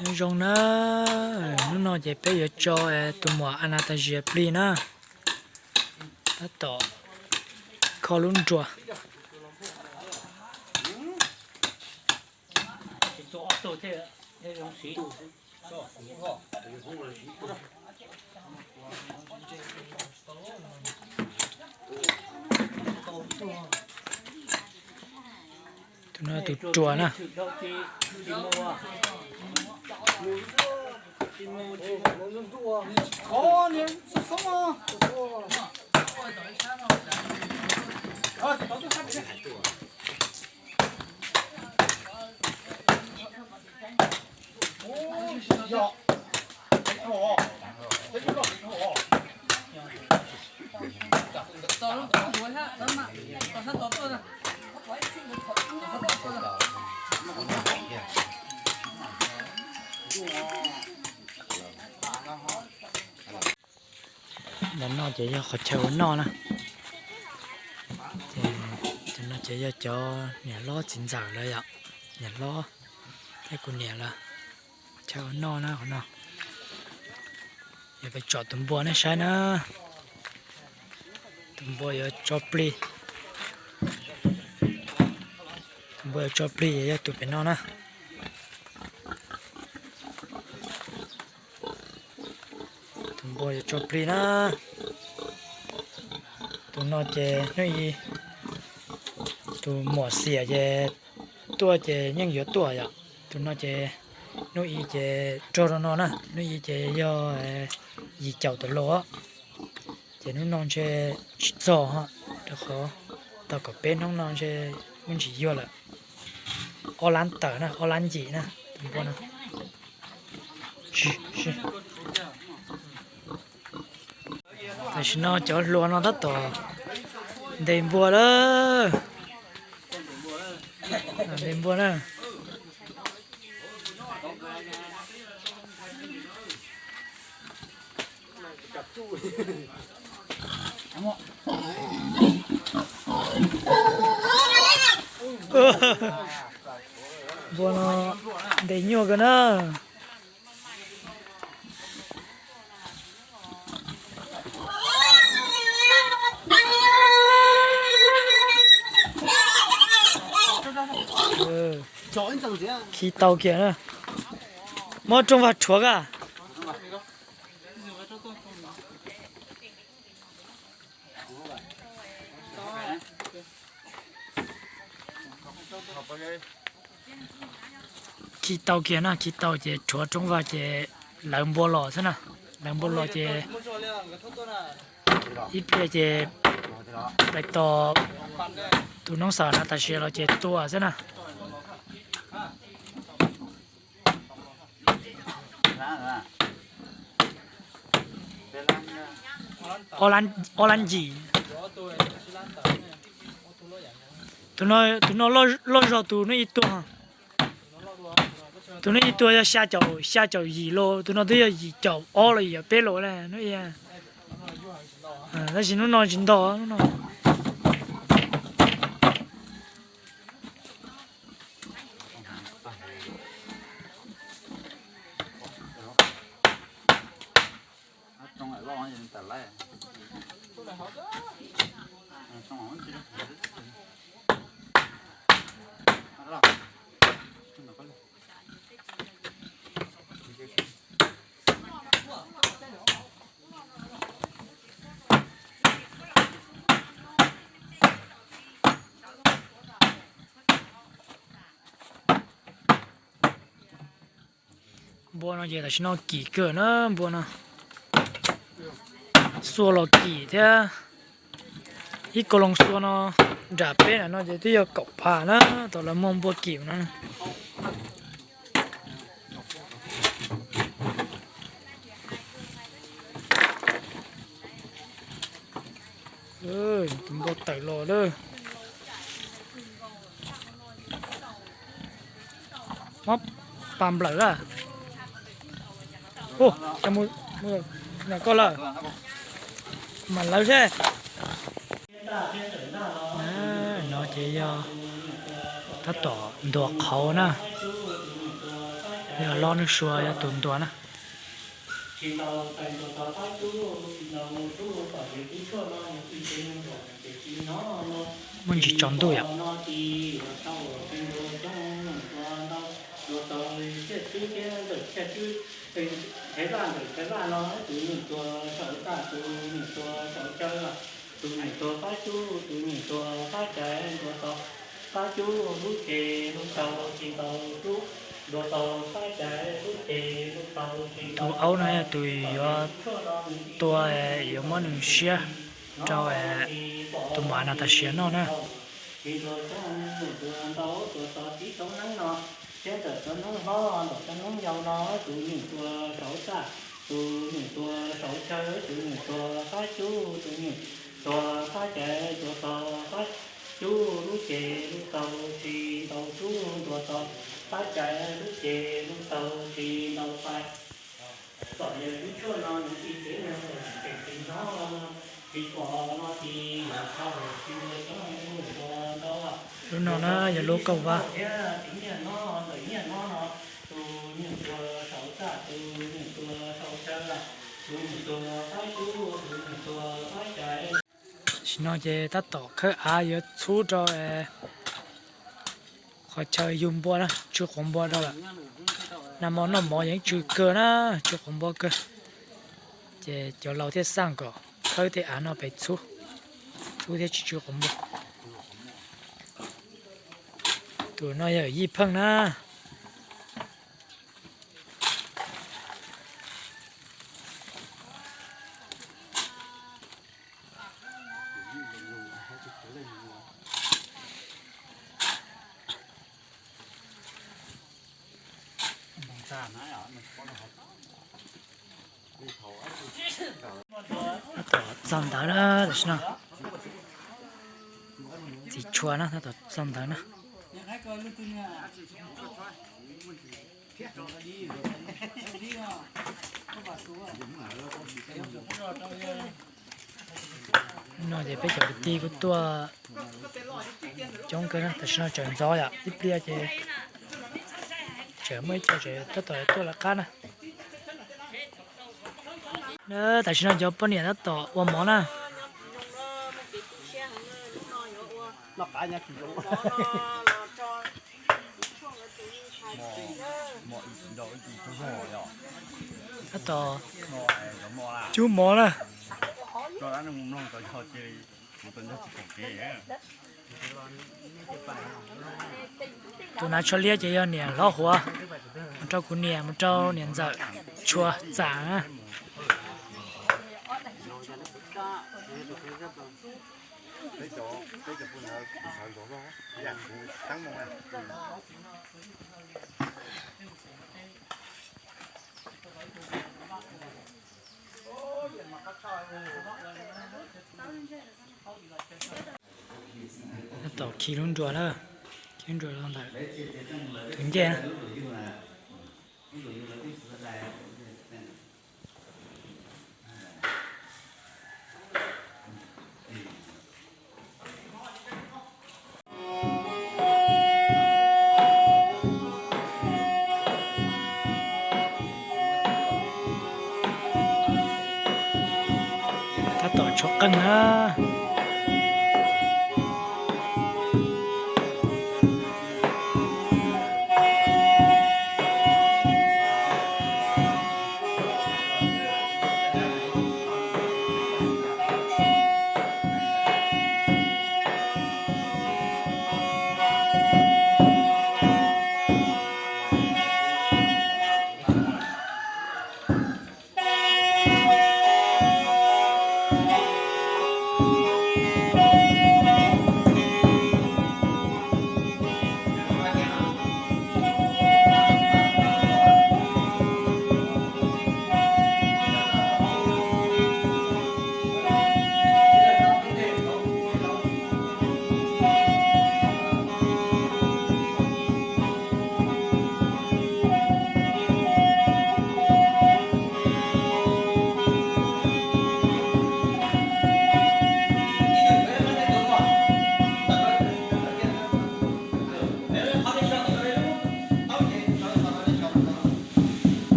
Nyob zoo na, hnub no ces peb yuav tso tus muam Anastasia plig na, tab tom kho lub nruas. Tus no tus ruas na. Ntawm no ces yog qhov chaw ua noj na. Ces no ces yog cov niam hlob txiv ntxawm lawm yom, niam hlob thiab kuv niam lawm. Qhov chaw ua noj na, qhov no. Yog peb tsom tus npua nej saib na. Tus npua yuav tso plig. Tus npua yuav tso plig yog tus pem no na. Tus npua yuav tso plig na. Tus no ces hnub ib tus muam xiam ces tuaj ces yeej yuav tuaj yom. Tus no ces hnub ib ces rog rau no na, hnub ib ces yog yim caum tawm los. Ces hnub no ntshe tsis txog, rau qhov tau kaum peb hnub no ntshe muaj ntsis yuag lawm. Ob lab tawm na, ob lab yim na, tus npua no. Tam sim no cov hluas no tab tom ntes npua lawm. Ntes npua na. Npua no ntes nyuaj kawg na. Khi tau kiag na. Muab rooj vag rhuav ka. Khi tau kiag na, khi tau ces rhuav rooj vag ces lawv npua los xwb na. Lawv npua los ces ib pliag ces pais tos tus noob xav na, tam sim los ces tua xwb na. Ob lab yim. Tus no loj zog tus no ib tuag. Tus no ib tuag yog xya caum, xya caum yim los, tus no twb yog yim caum ob los yim caum peb los na. Tab sis hnub no tsis ntog hnub no. Npua no ces tam sim no kim kawg na npua no. Xua los kim thiab. Ib kaus loos xua no nram peb na no ces twb yog kaum phav na, thaum lawv muag npua kim no. Tus npua tawm los lawm. Mob pas nplawm lawm. Mus, mus, koj lawm. Mam lawv seb. No ces yog tab tom ntuas qhauv na. Yog loj nws suav yog tus ntuas na. Muaj ntsis tsaus ntuj yom. Tus aub no yog tus yuav tua, yuav muab nws siab rau tus mav no tam sim no na. Lub no na yog lub kauj vab. Tam sim no ces tab tom khawb av yuav txhub rau qhov chaw yug npua na, tsw quav npua rau lawm. Nag hmo noj mov yeej tsw kawg na, tsw quav npua kawg. Ces cov laus thiaj xaj kom khawb tej av no pem txhub, txhub thiaj tsis tsw quav npua. Tus no yog yij pheej na. Tab tom txog ntawd na, tam sim no txiv tshuav na, tab tom txog ntawd na. No ces peb cov kwv tij kuj tuaj coob kawg na, tam sim no tseem ntxov yom, ib pliag ces tseem muaj ib co tseem tab tom tuaj lawv qab na. Tam sim no cov poj niam tab tom ua mov na. Tab tom cub mov na. Tus hnav tsho liab ces yog niam hlob Huav, mus rau kuv niam, mus rau niam ntxawm Tshua Txam na. Tab tom khi lub nruas na, khi lub nruas los ntawm tus ncej na. Tab tom tshuav qeej na.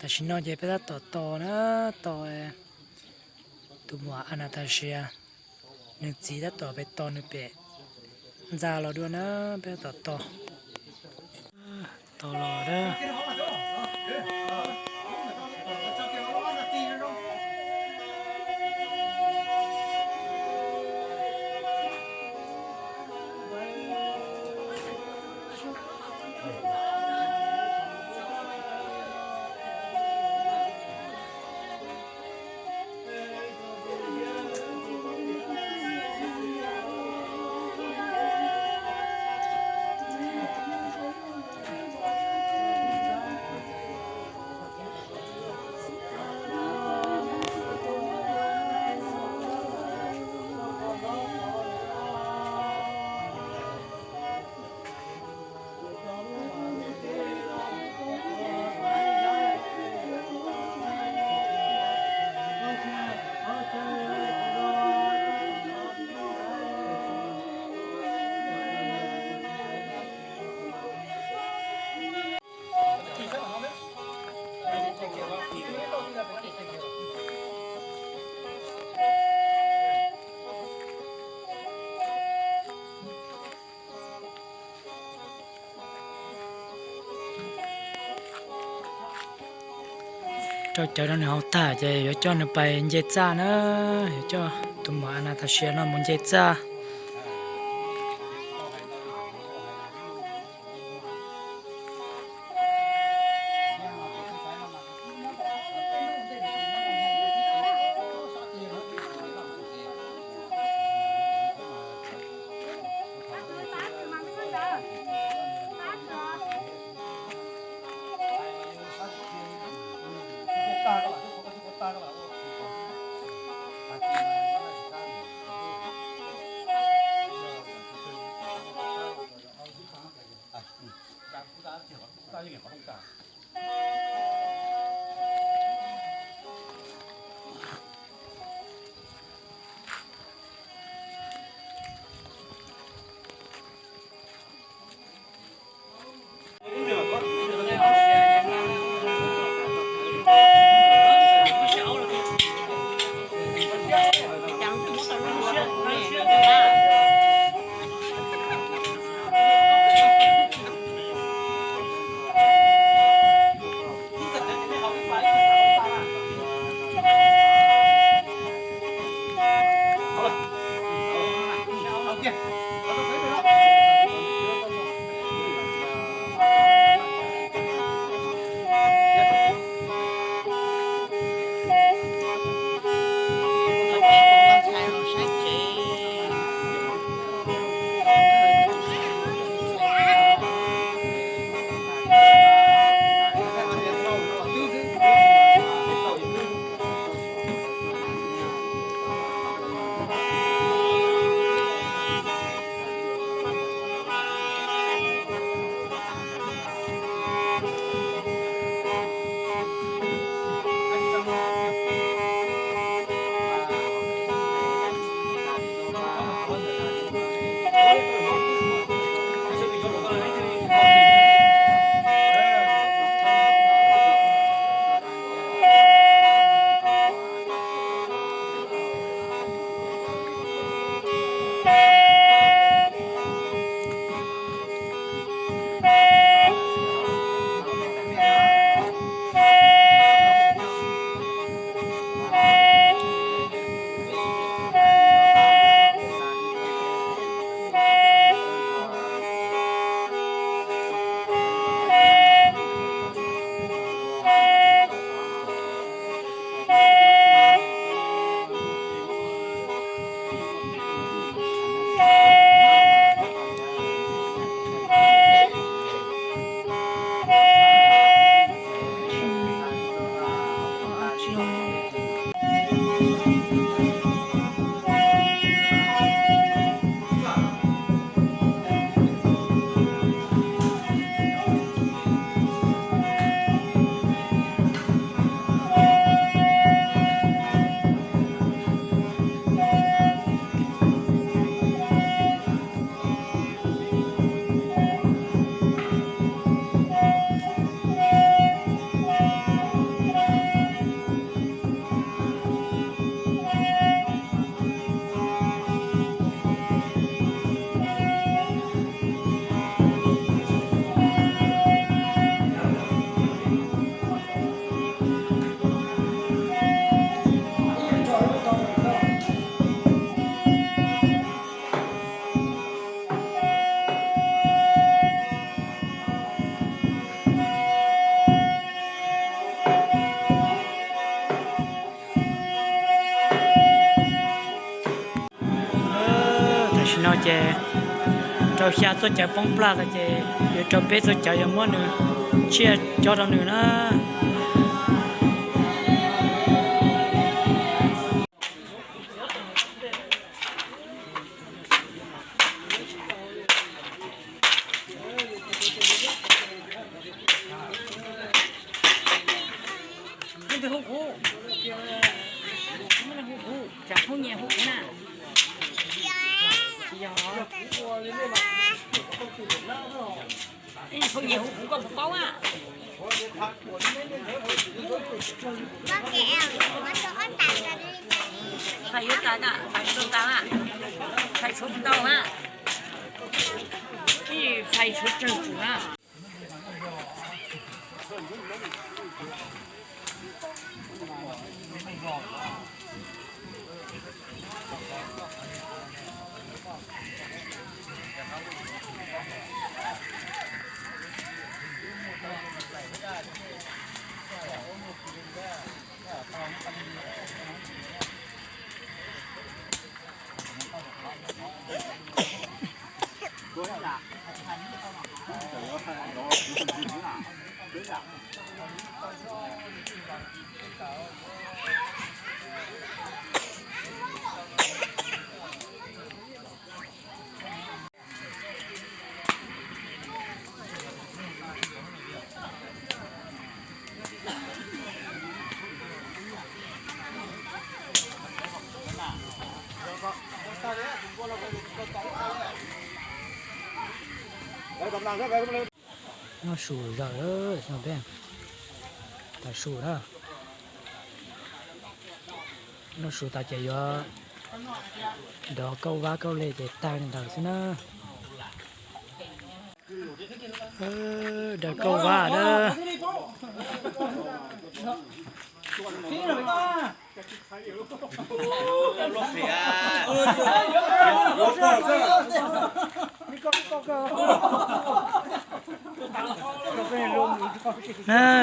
Tam sim no ces peb tab tom tos na, tos tus muam Anastasia, nws txiv tab tom pem tos nws pem ntxa los dua na, peb tab tom tos, tos los na. Rau cawv rau nws haus tag ces yuav coj nws pais nce txaj na, yuav coj tus muam Anastasia no mus nce txaj. Ces rau xya txoj cawv poob plaj tas ces yuav rau peb txoj cawv yuav muab nws tsiaj cob rau nws na. Fais yuav tas, fais tsis tau na, fais tshuav tsis tau na, fais tshuav tsis tau na. Noj su zawm, peb tav su na. Noj su tas ces yuav dov kauj vab kauj le ces tag li ntawd xwb na. Daws kauj vab na.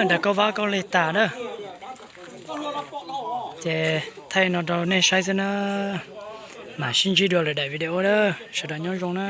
Daws kauj vab kauj le tas na. Ces thaij no rau nej saib xwb na. Mam sib ntsib dua lwm daim video na. Sawv daws nyob zoo na.